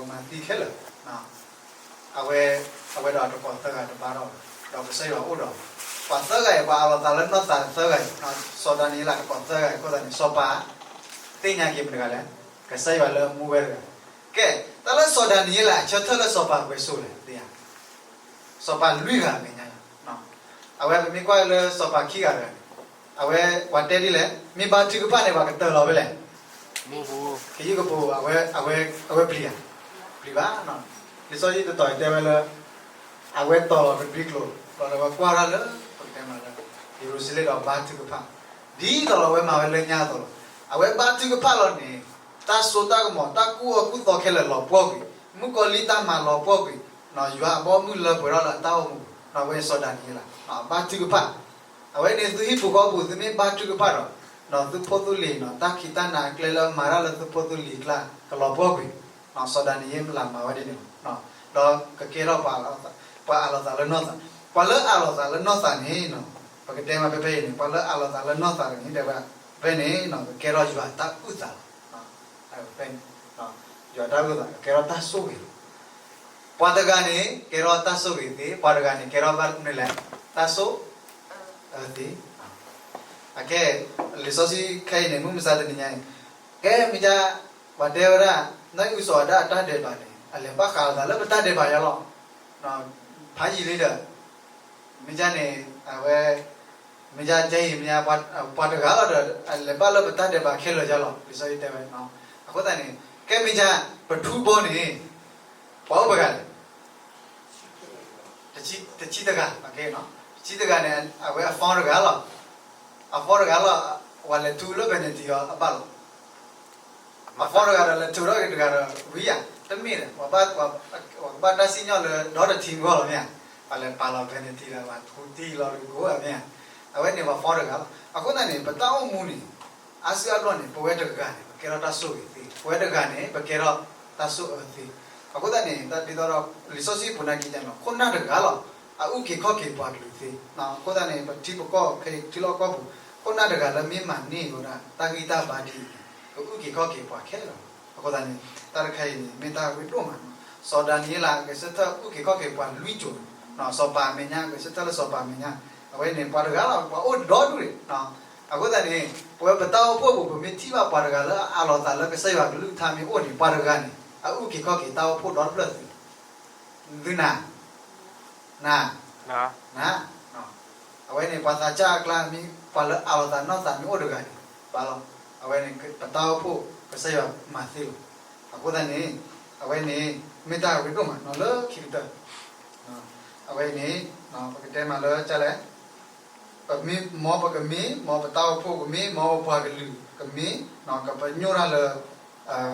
ထီၣ်တၢ်ဂီၤတၢ်ဖီၣ်ဒီး ပှၤကမၤသံခဲလၢာ်. အဝဲ, အဝဲဒီးတကိးသၢဂၤတဘါထီၣ်, ဒီးကစၢ်ယွၤအိၣ်ဒီး ပှၤသၢဂၤအံၤ ပှၤအးလီၤသးလၢနီၢ်သးသၢဂၤအံၤ, စီၤဒၤနံးယ့လးတကိးသၢဂၤအံၤအဃိသတးန့ၣ် စီၤပၤ သ့ၣ်ညါက့ၤမတၤတဂၤလဲၣ်, ကစၢ်ယွၤလၢမူဝဲတဂၤ. ကဲ, တၢ်လၢစီၤဒၤနံးယ့လးအဆၢထၢၣ်လၢစီၤပၤပှဲၤစိလဲၣ်, သ့ၣ်ညါ, စီၤပၤလွံၢ်ဂၤမဲာ်ညါလီၤ. အဝဲပမ့ၢ်ကွၢ်လၢစီၤပၤခံဂၤတဂၤန့ၣ်, အဝဲပှၤတဲဒ်လဲၣ်, မ့ၢ်ဘါထုကဖၣ်န့ၣ် ပှၤကတၢၢ်လီၤဖဲလဲၣ်, ခ့ယုၢ်ကပိာ်, အဝဲပျံၤဧါ, ပျံၤဘၣ်. လံာ်စီဆှံတတီၤအံၤတဲဝဲလၢ အဝဲတီၤလီၤတဘျီကျိၤ, ဒီးအဝဲကွၢ်တၢ်လၢ ပကတဲမးလၢ ယရူၤၡလ့ၣ်ဒီးဘါထုကဖၣ်, ဒ်သိးလီၤအဝဲမၤဝဲလၢညါအသိးလီၤ. အဝဲဘါထုကဖၣ်လီၤန့ၣ် တၢ်စိတၢ်ကမီၤ တၢ်ကူၣ်အၢကူၣ်သီခဲလၢာ်လီၤပှီၢ်ကွံာ်, မုၣ်ကီၤလံၢ်တၢ်မၤလီၤပှီၢ်ကွံာ်, ယွၤအဘီအမုၢ်လၢပှဲၤထီၣ်လၢအတၢ်အိၣ်မူ, အဝဲစီၤဒၤနံးယ့လး ဘါထုကဖၣ်. အဝဲန့ၣ်သုဟံၣ်ဖိဃီဖိ သုမ့ၢ်ဘါထုကဖၣ်ဒီး သုဖိသုလံၤ တၢ်ခံးတၢ်နၤအကျဲလၢမၤတၢ်လၢသုဖိသုလံၤအကျါ ကလီၤပှီၢ်ကွံာ်, စီၤဒၤနံးယ့လးမၤဝဲဒ်န့ၣ်လီၤ. ဒီးကကဲထီၣ်ပှၤအးလီၤသးလၢနီၢ်သး, ပှၤလၢအးလီၤသးလၢနီၢ်သးန့ၣ်, ပကတဲမးဖဲဖဲအံၤန့ၣ် ပှၤလၢအးလီၤသးလၢနီၢ်သးတဂၤန့ၣ် တဲဝဲဒၣ် ဖဲန့ၣ် ကကဲထီၣ်ယွၤတၢ်အုၣ်သးလီၤ. ဖဲန့ၣ် ယွၤတၢ်အုၣ်သး ကကဲထီၣ်တၢ်ဆိၣ်ဂ့ၤလီၤ. ပှၤတဂၤန့ၣ် ကဲထီၣ်တၢ်ဆိၣ်ဂ့ၤသ့, ပှၤတဂၤန့ၣ် ကဲထီၣ်ဘၣ်မနုၤလဲၣ်, တၢ်ဆိၣ်အၢသ့. အခဲ လံာ်စီဆှံခဲအံၤန့ၣ် မုၢ်မဆါတနံၤညါအံၤ, ကဲမ့ၢ်ဒ် ပှၤတဲဝဲဒၣ် နီၢ်အံၣ်အုစီၤအၤဒၣ်အတၢ်ဒဲးဘးန့ၣ် အလဲၤဘၣ်ဃးလိာ်သးလၢပတၢ်ဒဲးဘးယါလီၤ. ဖးယံာ်လံဒီး မ့ၢ်ဒ်န့ၣ် အဝဲ မ့ၢ်ဒ်ကဲအံၤမ့ၢ် ပှၤတဂၤလီၤဒီး အလဲၤဘၣ်လၢပတၢ်ဒဲးဘးခဲလၢာ်ယါလီၤ လံာ်စီဆှံတဲဝဲ. အဃိသတးန့ၣ် ကဲမ့ၢ်ဒ် ပထူဘီန့ၣ် ပှၤအိၣ်ပှဲၤဂၤလဲၣ် တဆံတဂၤ, တဆံတဂၤန့ၣ် အဝဲအ form တဂၤလီၤ. အ form တဂၤလီၤ, ပှၤလဲၤထူလၢ penalty အီၤအဘၣ်လီၤ. အ form တဂၤဒီး လဲၤထူထီၣ်က့ၤတဂၤဒီး ဝံၤဧါ, တမ့ၢ်ဒီး ပှၤကဘၣ်တၢ်စံၣ်ညီၣ်လၢ ဒီတထံဂီၢ်လီၤမ့ၢ်ဧါ, ပှၤလဲၤပာ်လီၤ penalty လၢ ပှၤထူတံၢ်လီၤကကိးမ့ၢ်ဧါ, အဝဲန့ၣ် ပှၤ form တဂၤလီၤ. အဃိသတးန့ၣ် ပတၢ်အိၣ်မူန့ၣ် အါစုအါဘျီန့ၣ် ပဝဲတဂၤန့ၣ် ပကဲထီၣ်တၢ်ဆိၣ်ဂ့ၤသ့, ပဝဲတဂၤန့ၣ် ပကဲထီၣ်တၢ်ဆိၣ်အၢသ့. အဃိသတးန့ၣ် ဒ်သိးဒီး လံာ်စီဆှံပူၤနာ်က့ၤန့ၣ်လီၤ, ခိၣ်နၢ်တဂၤလီၤ အအုၣ်က့ၤခီၣ်က့ၤပှၤကလုာ်သ့. အဃိသတးန့ၣ် ပထံပကီၢ်ခဲအံၤ ထံလီၢ်ကီၢ်ပူၤ ခိၣ်နၢ်တဂၤလၢမ့ၢ်မၤန့ၢ်ဝဲဒၣ် တၢ်ဂံၢ်တၢ်ဘါဒ်အံၤန့ၣ် ကအုၣ်က့ၤခီၣ်က့ၤပှၤခဲလၢာ်လီၤ. အဃိသတးန့ၣ် တၢ်တခါအံၤန့ၣ် မ့ၢ်တၢ်ရ့ဒိၣ်မးလီၤ. စီၤဒၤနံးယ့လး ဂဲၤဆၢထၢၣ်အုၣ်က့ၤခီၣ်က့ၤပှၤလွံၢ်စိၤန့ၣ်, စီၤပၤအမဲာ်ညါ ဂဲၤဆၢထၢၣ်လၢစီၤပၤအမဲာ်ညါ, အဝဲန့ၣ် ပှၤတဂၤလီၤ ပှၤအိၣ်ဒီဒူၣ်န့ၣ်. အဃိသတးန့ၣ် ပဝဲပတၢ်အိၣ်ဖှိၣ်ပူၤ ပမ့ၢ်ထံၣ်ဘၣ်ပှၤတဂၤလၢအးလီၤသးလၢကစၢ်ယွၤကလုၢ်ကထါမ့ၢ်အိၣ်န့ၣ် ပှၤတဂၤန့ၣ် အအုၣ်က့ၤခီၣ်က့ၤတၢ်အိၣ်ဖှိၣ်ဒီတဖျၢၣ်သ့ သုနၤ, နၤ, နၤ, အဝဲန့ၣ် ပှၤသးစၢ်အကျါမ့ၢ် ပှၤလၢအးလီၤသးနီၢ်သးမ့ၢ်အိၣ်တဂၤန့ၣ် ဘၣ်လီၤ. အဝဲန့ၣ် ပတၢ်အိၣ်ဖှိၣ် ကစၢ်ယွၤမၤသ့လီၤ. အဃိသတးန့ၣ် အဝဲန့ၣ် မ့ၢ်တၢ်ရ့ဒိၣ်မးလၢခံကတၢၢ် အဝဲန့ၣ် ပကတဲမးလၢကလဲၣ် ပမ့ၢ်မ်ပကမ့ၢ် မ်ပတၢ်အိၣ်ဖှိၣ်ကမ့ၢ် မ်ပပှၤကလုာ်ကမ့ၢ် ကပညိၣ်တၢ်လၢ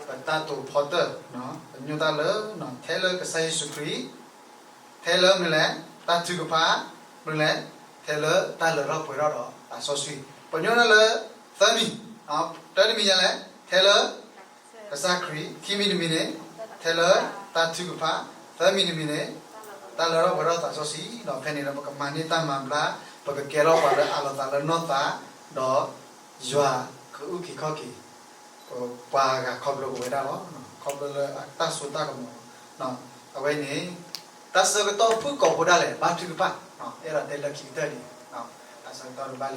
ပတၢ်တိာ်ဖီတၢၣ်, ပညိၣ်တၢ်လၢ ထဲလၢကစၢ်ယ့ၣ်ၡူးခရံာ်, ထဲလၢမနုၤလဲၣ် တၢ်ထုကဖၣ်, မနုၤလဲၣ် ထဲလၢတၢ်လၢထီၣ်ပှဲၤထီၣ်ဒီးသးစီဆှံ, ပညိၣ်တၢ်လၢ သၢမံၤ, တၢတမံၤညါလဲၣ် ထဲလၢ ကစၢ်ခရံာ်, ခံမံၤတမံၤန့ၣ် ထဲလၢတၢ်ထုကဖၣ်, သၢမံၤတမံၤန့ၣ် တၢ်လၢထီၣ်ပှဲၤထီၣ်သးစီဆှံ, ဒီးဖဲန့ၣ်ဒီး ပကမၤန့ၢ်တၢ်မၤဘျါ, ပကကဲထီၣ်ပှၤလၢအးလီၤသးလၢနီၢ်သး, ဒီးယွၤကအုၣ်က့ၤခီၣ်က့ၤ ပှၤဂၤခီဖျိပဝဲဒၣ်လီၤ. ခီဖျိလၢအတၢ်စိတၢ်ကမီၤလီၤ. အဝဲန့ၣ် တၢ်ဆၢကတီၢ်ဖုၣ်ကိာ်ဖိဒၣ်လဲာ် ဘါထုကဖၣ်, အဲၣ်ဒိးတဲလၢခံကတၢၢ်န့ၣ် တၢ်ဆၢကတီၢ်တဘၣ်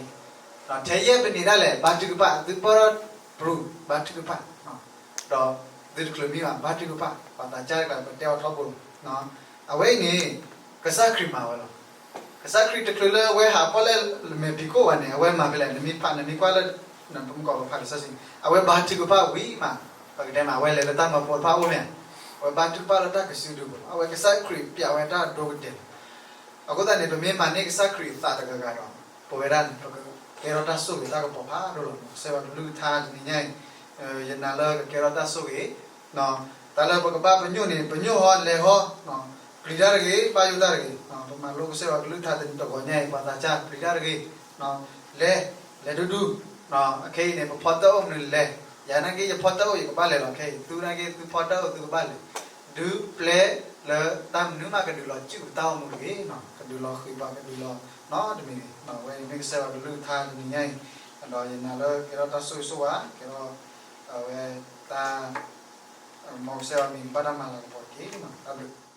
လံ. ထဲယဲၢ်ပနံးဒၣ်လဲာ် ဘါထုကဖၣ်, သုပၢၢ်ထီၣ်ပြူၤ ဘါထုကဖၣ်, ဒီးသုတချုးမံဘၣ် ဘါထုကဖၣ်, ပှၤသးစၢ်တကျါ ပတဲအီၤထီဘိလီၤ. အဝဲအံၤန့ၣ် ကစၢ်ခရံာ်မၤဝဲလီၤ. ကစၢ်ခရံာ်တချုးလၢအဝဲဟးပီၣ်လဲၣ်မဲာ်ဖံးခိၣ်ဘၣ်န့ၣ် အဝဲမၤဖဲလဲၣ်, နမ့ၢ်ဖး နမ့ၢ်ကွၢ်လၢ ပမ့ၢ်ကိးပဖးလံာ်စီဆှံ အဝဲဘါထုကဖၣ်ဝံၤမး, ပကတဲမး အဝဲလဲၤလၢတၢ်မၢဖိတဖၣ်အိၣ်မ့ၢ်ဧါ, အဝဲဘါထုကဖၣ်လၢတၢ်ကစုဒုပူၤလီၤ. အဝဲကစၢ်ခရံာ်ပျးဝဲတၢ်ဒိကတဲာ်လီၤ. အဃိသတးန့ၣ် ပမ့ၢ်မၤန့ၢ်ကစၢ်ခရံာ်အသးတဂၤဂၤဒီး ပဝဲဒၣ်န့ၣ် ပကကဲထီၣ်တၢ်ဆိၣ်ဂ့ၤတၢ်ကပီၤဖးဒိၣ်လီၤ. ကစၢ်ယွၤကလုၢ်ကထါတနံၤညါအံၤ ယနာ်လၢကကဲထီၣ်တၢ်ဆိၣ်ဂ့ၤ တၢ်လၢပကဘၣ်ပညိၣ်န့ၣ် ပညိၣ်ဟီ လဲၤဟီ, ပျံၤတၢ်တဂ့ၤ, ဘၣ်ယိၣ်တၢ်တဂ့ၤ. ပမၤလိကစၢ်ယွၤကလုၢ်ကထါတနံၤတဂီၤညါအံၤ ပှၤသးစၢ်ပျံၤတၢ်တဂ့ၤ, လဲၤ, လဲၤဒူဒူ, အခဲအံၤန့ၣ် ပဖီတၢၣ်အိၣ်မနုၤလဲၣ်, ယၤနာ်က့ ယဖီတၢၣ်အိၣ် ယကဘၣ်လဲၤလီၤခဲအံၤ, သုနာ်က့ သုဖီတၢၣ်အိၣ် သုကဘၣ်လဲၤ, ဒုးပျဲလၢတၢ်မနုၤမးကဒုးလီၤစုၣ်ပတၢ်အိၣ်မူတဂ့ၤ, ကဒုးလီၤဃံးပှၤ ကဒုးလီၤနီတမံၤန့ၣ်, အဝဲအံၤမ့ၢ်ကစၢ်ယွၤကလုၢ်ကထါတနံၤညါအံၤ, ဒီးယနာ်လၢကဲထီၣ်တၢ်ဆိၣ်ဂ့ၤဆိၣ်ဝါ ကဲထီၣ် အဝဲတၢ် မ်ကစၢ်ယွၤမံၤဘၣ်တၢ်မၤလၤကပီၤတက့ၢ်. တၢ်ဘျုး